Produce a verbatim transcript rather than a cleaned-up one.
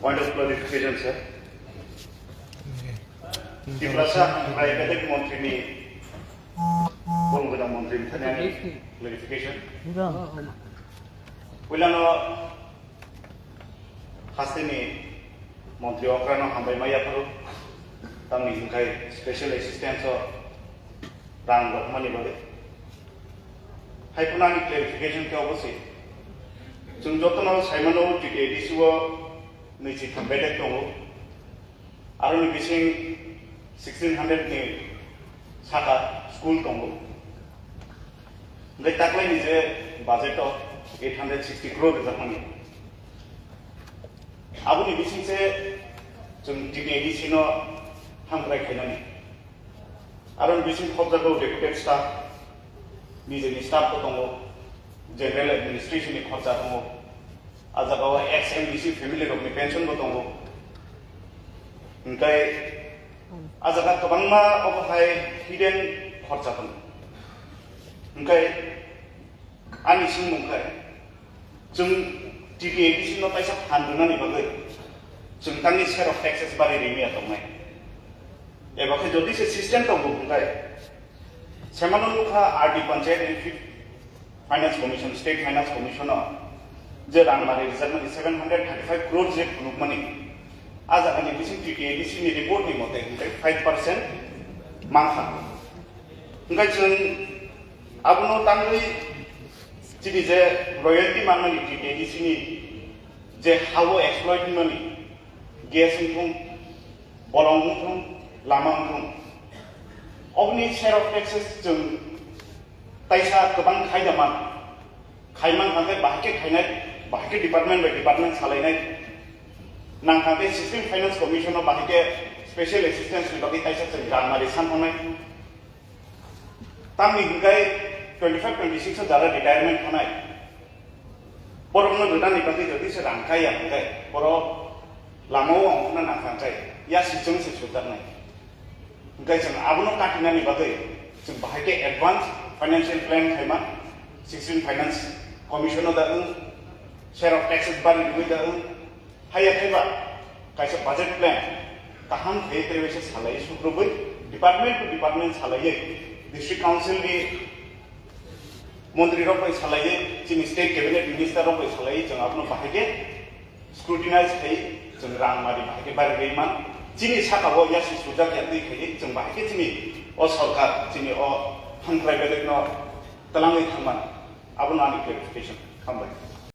Point of clarification, sir. Tiprasa hamkrai bedek montri ni, bongwida montri ni thani ani clarification. Puilano hasteni montri okrano hambai maya phuru, tamni hwnkhai special assistance o rang rwkmani bagwi. Hai phano ani clarification khe obo se. Chwng jotono saimano T T A D C o nwichi tham bedek tongo. Aroni bising sixteen hundred ni saka school tongo. Hwnkhe taklaini je budget o eight hundred sixty crore rwjakmani. Aboni bising se chwng T T A D C no hamkrai khainani. Aroni bising khorjagao deputy staff, nijeni staff bo tongo, general administration ni khorja tongo, a jagao ex M D C family rokni pension bo tongo. Hwnkhe a jaga kwbangma obo hai hidden khorja tongo. Hwnkhe ani swngmung khe, chwng T T A D C no kaisa phan rwnani bagwi chwng tangni share of taxes bari rimya tongnai. Eba khe jodi se system tongo hwnkhe, semano nukha R D Panchayat ni fifth Finance Commission, State Finance Commission o je rang mari rijakmani seven hundred thirty-five crore je phunukmani, a jagani bising T T A D C ni report ni mote hwnkhe five percent mankha. Hwnkhe chwng abono tangwi chini je royalty manmani T T A D C ni je ha-o exploit wngmani, gas wngthung, bolong wngthung, lama wngthung, oboni share of taxes chwng taisa kwbang khaida man. Khaiman hwnkhe bahai khe khainai, bahai khe department by department salainai. Nang hwnkhe Sixteen Finance Commission o bahai khe special assistance ni bagwi taisa chwng rang mari san tongnai. Tamni hwnkhe twenty-five twenty-six o jara retirement thanai. Borokno rwnani bagwi jodi se rang kaiya hwnkhe borok lama o ongkhorna nang kha hwnkhe ya sichwng se sujaknai. Hwnkhe chwng abono katinani bagwi chwng bahai khe advance financial plan khaima, Sixteen Finance Commission o da wng, share of taxes bari rwwi da wng, haiya khaiba kaisa budget plan kaham khe trebaisa salai sukrubwi department to department salaiwi district council ni montri rok bai salaiwi chini state cabinet minister rok bai salaiwi chwng abono bahai khe scrutinize khai chwng rang mari bahai khe bari rwi man. Chini saka o yasi sujak ya twi khai chwng bahai khe chini o sorkar chini o hamkrai bedek no twlangwi thangman. Abono ani clarification. Hambai.